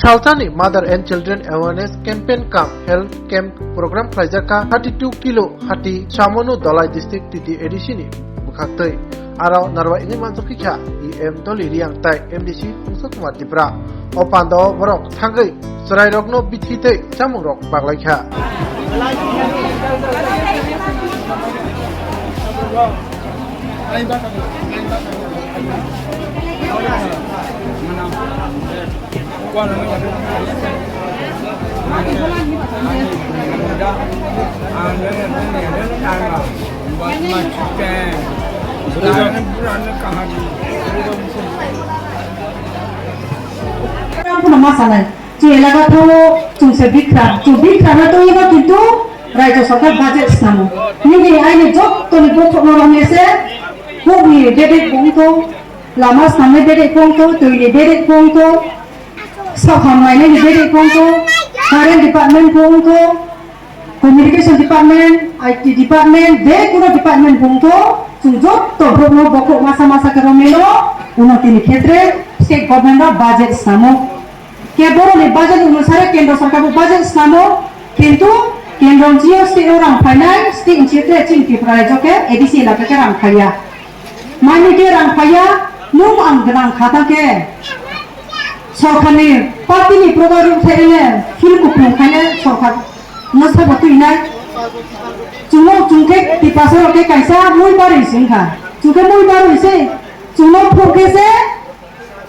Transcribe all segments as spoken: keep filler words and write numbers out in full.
Salsani Mother and Children Awareness Campaign cum Health Camp program khlaijak kha thirty two kilo hati Chamonu Dhalai District T T A D C ni bwkhaktwi. Aro narwai wngwi manjakha E M Doli Riang tai M D C Pungsa Kumar Tipra. O pandao borok thangwi chwrairokno bithi tei chamungrok baglaikha. Chwng elaka phano chwng se bikra, chwng bikra no tongwi no kintu Raijo Sarkar budget snamo. Nini aini jottoni bokhokno romwi se hukni bedek bo wngkho, lama snamni bedek bo wngkho, twini bedek bo wngkho, sakham nainani bedek bo wngkho, current department bo wngkho, communication department, I T department, je kuno department bo wngkho, chwng jotto borokno bokhok masa masa khe romwi no unnotini khetre state government o budget snamo. Khe borokni budget onusare kendro sarkar bo budget snamo, kintu kendro ni sio state o rang phainai, state ni sio tere chini Tripura raijo khe A D C elaka khe rang phaiya. Mani khe rang phaiya, nwng ang gwnang kha thang khe sorkarni party ni program rwng khe ene feel kupulung khainai sorkar no sabo twinai. Chwngno chwng khe Tiprasa rok khe kaisa mui barwi se wngkha. Chwng khe mui barwi se, chwngno phur khe se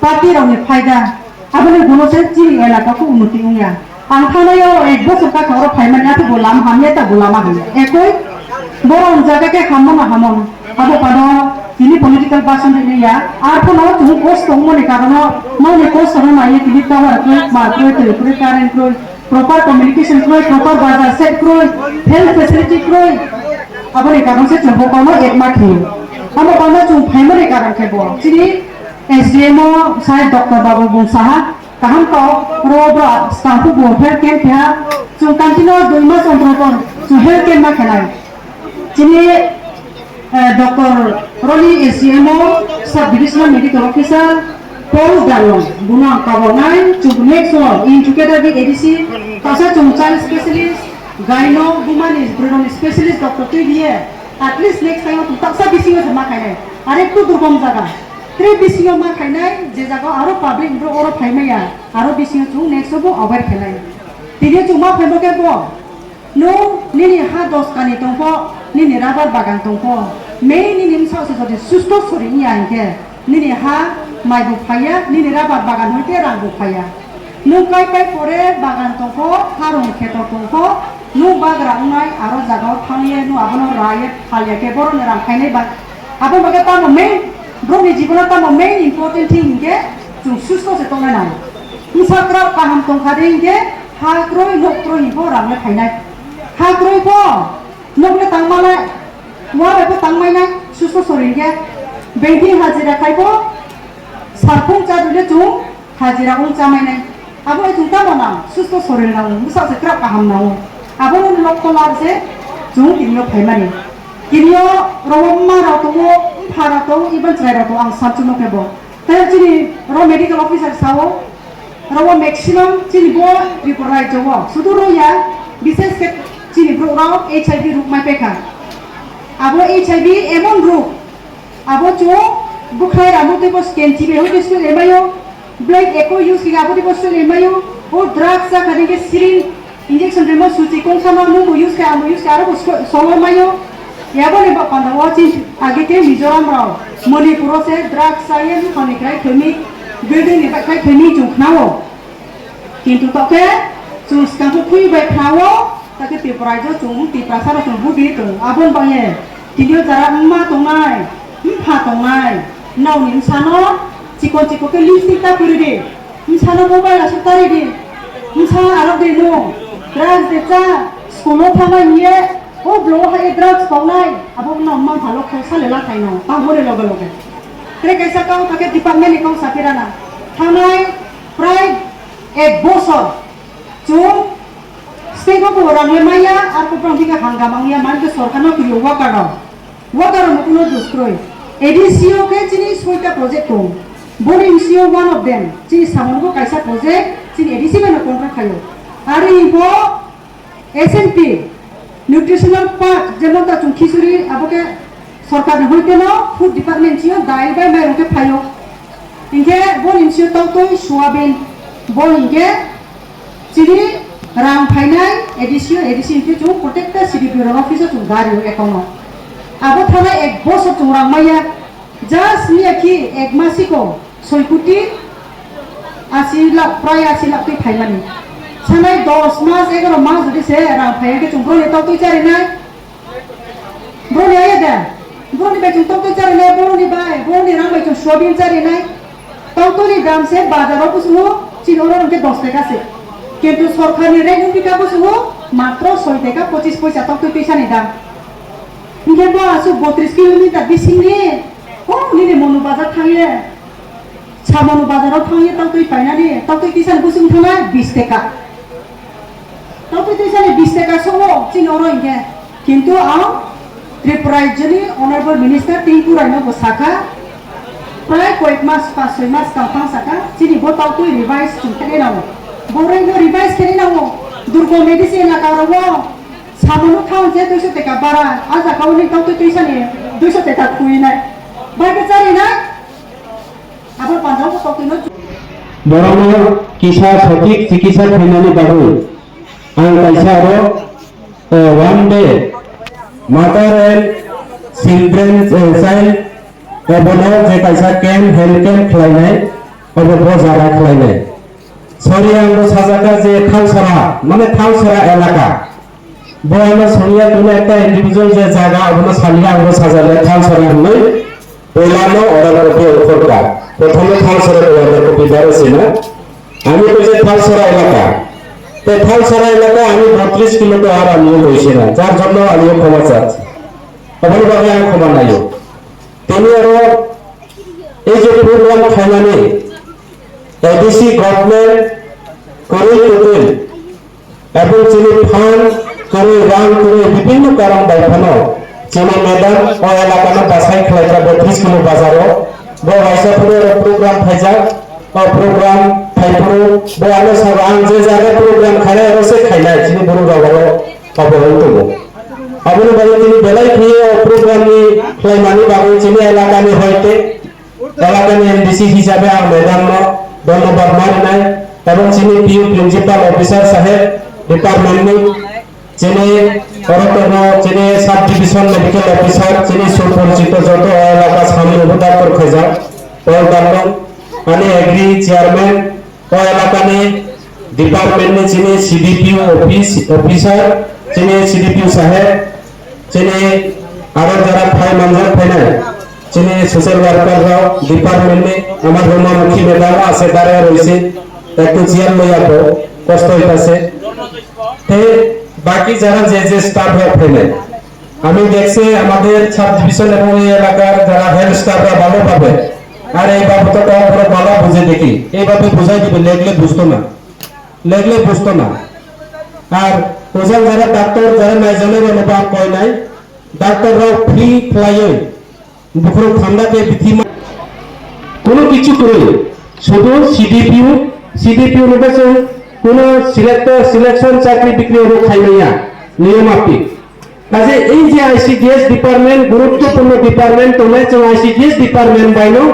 party rokni phaida, aboni guno se chini elaka khe unnoti wngya. Ang thangnai o ek bosor kaka oro phaimani, ato bo lama hamya, ta bo lama hamya. Ekoi borok jaga khe hammo na hamon. Abo pano tini political person ri ya. Ar phano chwng kosto wngmani karono, nokni kosto no naiwi tini tower kroi, ma kroi, twi kroi, current kroi, proper communication kroi, proper bazar set kroi, health facility kroi. Aboni karon se chwng bo kono ekma khaio. Abo pano chwng phaimani karon khe bo chini S D M o sai Doctor Babu Bung saha, kaham kok, ro bra, stampu bo health camp kha, chwng continue dui mas ontor ontor chwng health camp ma khelai. Chini, eh, Doctor Roli S D M o, Sub Divisional Medical Officer, Paul Darlong, buno ang kaboknai, chwng next o, in together with A D C, tasa chwng child specialist, gyno, bumani, bwrwini specialist, doctor twi biye, at least next time o chwng taksa bisingo se ma khainai. Are ektu durgom jaga. Tre bisingo ma khainai, je jaga aro public bro oro phaimaya, aro bisingo chwng next o bo aware khainai. Tini chwng ma phaimo khe bo, nwng nini ha dos kani tongpho, nini rabar bagan tongpho, mei nini bwsa se jodi susto sori wngya hinkhe, nini ha mai bo phaiya, nini rabar bagan hoite rang bo phaiya. Nwng kai pai pore bagan tongpho, harung kheto tongpho, nwng bagra wngnai aro jagao thangye nwng abono raiye phalya khe borokni rang khainai ba. Abo bagwi tamo main, borokni jibono tamo main important thing hinkhe chwng susto se tongnai nango. Bwsa kwrak kaham tongkha de hinkhe ha kwrwi, nok kwrwi hinpho rang le phainai. Ha kwrwi pho, nok le tangmalai, wa bai pho tangmainai, susto sori hinkhe. Bengthi hajira khai pho, sarphung cha dule chwng hajira wng chamainai. Abo chwng tamo nang, susto sorir nango, bwsa se kwrak kaham nango. Abono lok tolar se chwng tinio phaimani. Tinio rogo mma rok tongo, mpha rok tongo, even chwrai rok tongo, ang samchwngno khe bo. Tei chini ro medical officer sao, rogo maximum chini bo Tripura rajyo o, sudu ro ya, bises khe chini borok rok H I V rok mai pekha. Abo H I V emon rok, abo chwng bwkhai ramo tei bo scan chibe hoi tei soi emaio, blade eko use khe abo tei bo soi emaio, o drugs cha kha dei khe syringe injection rimo suchi kongsa no nungbo use khe amo use khe aro bo so-, solo maio. Yabo ni ba panda o chin age khe Mizoram rao, Manipur o se drugs cha ye nukhani khlai thwimi, building ni bai khai thwimi chwng khnao. Kintu tokhe chwng swkang khe khwi bai khnao, takhe Tripura rajyo chwng Tiprasa rok chwng budi tong. Aboni bagwi tinio jara wngma tongnai, mpha tongnai, nokni bwsano chikon chikon khe lipstick ta kwrwi di, bwsano mobile aswk ta rwi di, bwsa arok de no, drugs de cha, school o thangma hiye, o blogo hai drugs tongnai, abo wngma wngma phalo kho sale la khaino, tamo ni loge loge. Tre kaisa kau takhe department ni kau sapirana, thangnai prai ek bosor chwng state o bo rang le maya, ar kuprang thike hangama wngya, man khe sorkar no kiriyo worker rok. Worker rok no kuno dus kwrwi. A D C o khe chini soita project tong. Boni bisi o one of them, chini samung bo kaisa project, Chini A D C bai no contract khaio. Aro info S N P, nutritional part, jemon ta chwng khichuri, abo khe sorkar ni hoite no food department sio dai bai mairung khe phaio. Hinkhe bo ni sio tautoi soyabin, bo hinkhe chini rang phainai A D C, A D C hinkhe chwng protecta C D P rok office o chwng gari o account o. Abo thanai ek bosor chwng rang maya, just miya khi ek masiko soi koti asi lakh, prai asi lakh twi phaimani. Sanai dos mas, egaroh mas jodi se rang phaiya khe chwng broni tautwi charinai. Broni aya da? Broni bai chwng tautwi charinai, broni bai, broni rang bai chwng soyabin charinai. Tautwini dam se bazaro busungo chini oro hwnkhe dos taka se. Kintu sorkarni rate wngkha busungo matro soi taka pochis poisa tautwi twisani dam. Hinkhe bo aswk botris kilometer bisingni, oh, nini Monu bazar thangye. Samano bazaro thangwi tautwi painani, tautwi tisani bwswng thangna bis teka. Tautwi tisani bis teka songo chini oro hinkhe. Kintu ang Tripura rajyoni Honorable Minister Tinku Raino bo sakha, prai koyek mas, pas soi mas tongphang sakha, chini bo tautwi revise chwng khe nango. Bo rwino revise khe nango. Durgo medicine elaka rogo samano thang je duiso teka bara, a jaga oni tautwi tisani duiso teka khuinai. Bai khe charinai. Borokno kisa sothik chikitsa khainani bagwi ang kaisa aro, eh, one day mother and children, eh, child, eh, bono je kaisa camp, health camp khlainai, obo bo jaga khlainai. Sorry, ang bo sajaka je Thalsora, mane Thalsora elaka. Bo ano songya tongna ekta individual je jaga, abono saliya ang bo sajale Thalsora hinwi. Poilano order copy ongkhorkha. Prothome Thalsora order copy barwi sina. Ami to je Thalsora elaka. Te Thalsora elaka ami botris kilo to ar ami to sina. Jar jonno ami khoma chak. Oboni bagwi ang khoma nayo. Tini aro ei je program khainani A D C government kwrwi kwtwi ebong chini phan kwrwi, rang kwrwi, bibinno karon bai phano chini madam o elakano bachai khlaikha botris kilo bazaro. Bo waisa phuru oro program phaijak, o program phaiphuru bo ano sabo ang je jaga program khainai oro se khainai chini borok rok oro obo wng tongo. Aboni bagwi tini belai khe o program ni khlaimani bagwi chini elakani hoite elakani M D C hisabe ang madam no dhonnobad ma rinai, ebong chini P U principal officer saheb department ni, chini oro tongo chini sub division medical officer, chini suporjito joto o elaka samung bo doctor khaijak, all doctor, ani agri chairman, o elakani department ni chini C D P O office, officer, chini C D P O saheb, chini aro jara phai manjak phainai, chini social worker rok department ni, amar Roma Mukhi madam ase dare roise, ektu chair loya bo kosto hoitase. Te baki jara je je staff rok phainai, আমি দেখছি আমাদের sub division এবং এই এলাকার যারা হেড স্টাফরা ভালোভাবে আর এই বাবদ তো কম করে ভালো বুঝে দেখি, এইভাবে বুঝাই দিবে, লেখলে বুঝতো না, লেখলে বুঝতো না। আর ওজন যারা ডাক্তার যারা নাইজনের অনুভব কয় নাই, ডাক্তাররাও ফ্রি ফ্লাইয়ে Bukhurok thanda khe bithi ma-, kuno kichu kwrwi, sudu C D P O, C D P O no khe chwng kuno selector, selection chakri bikri oro khaimaya, niyom apik. Kaje ei je I C D S department, guruttopurno department tongnai, chwng I C D S department bai no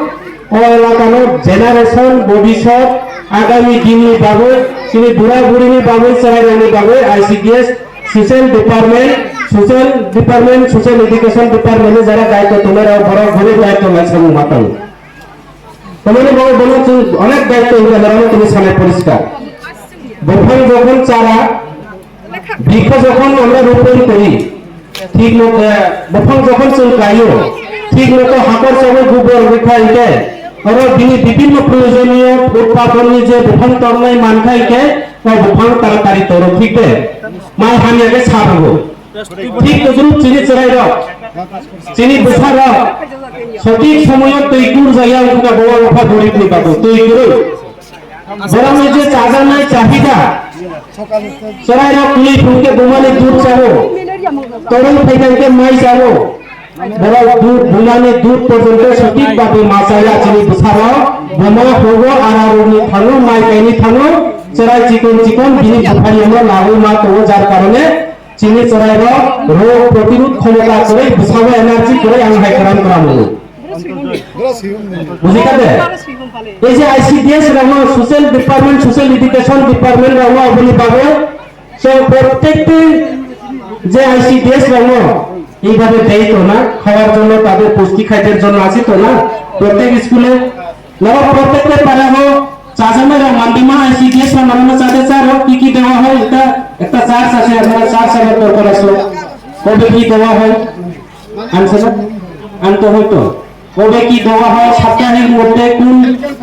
o elaka no generation, bobisot, agami dini bagwi, chini bura burini bagwi, chwrairokni bagwi I C D S Social department, social department, social education department ni jara daityo tongnai rok borok guri daityo lai samung ma tongo. Tamani bagwi bono chwng onek daityo hinwi rok tini sanai poriskar. Buphang jokhon chara, bikha jokhon amra ropon kori, thik moto buphang jokhon chwng kaio, thik moto hakor chagwi gubor rikha hinkhe, oro bini bibinno proyojoniyo utpadon ni je buphang tornai mankha hinkhe, o buphang taratari toro thik de. Mai hamya khe sabugo. Thik todrup chini chwrairok, chini bwsarok sothik somoyo twi kur jaya wngkha bo wngkha goribni bagwi twi kwrwi. Borokni je chajaknai chahida, chwrairok twi phungkhe bumani dud chao, toroi phaikha khe mai chao. Borok dud, bumani dud porjonto sothik bhabe ma chaya chini bwsarok, buma hugo ararokni thangno, mai kaini thangno, Chwrai chikon chikon bini buphariyano lagwi ma tongo, jar karone chini chwrairok rog protirod khomota kwrwi, bwsao energy kwrwi ang hai kwran kwran wngo. Bujikha de? Ei je I C D S rokno, social department, social education department rokno aboni bagwi so, প্রত্যেকটি যে I C D S রঙ এইভাবে দেয় তো না, খাওয়ার জন্য, তাদের পুষ্টি খাদ্যের জন্য আছে তো না? প্রত্যেক স্কুলে, নব প্রত্যেকটা পাড়া হোক, চাচামেরা মান্ডিমা I C D S না মান্ডিমা চাতে চার হোক, কি কি দেওয়া হয়, এটা একটা চার্ট আছে, আপনারা চার্ট সাজার দরকার আছে। কবে কি দেওয়া হয়? আনছে না? আনতে হয় তো। কবে কি দেওয়া হয়, সপ্তাহের মধ্যে কোন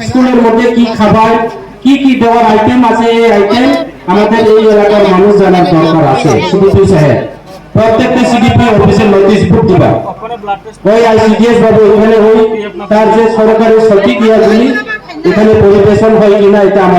স্কুলের মধ্যে কি খাবার, কি কি দেওয়ার আইটেম আছে, এই আইটেম আমাদের এই এলাকার মানুষ জানার দরকার আছে। সিডিপি সাহেব, প্রত্যেকটা সিডিপি অফিসের নোটিশ বুক দিবা। ওই আইসিডিএস বাবু এখানে ওই তার যে সরকারের সঠিক ইয়াগুলি এখানে পরিবেশন হয় কিনা, এটা আমার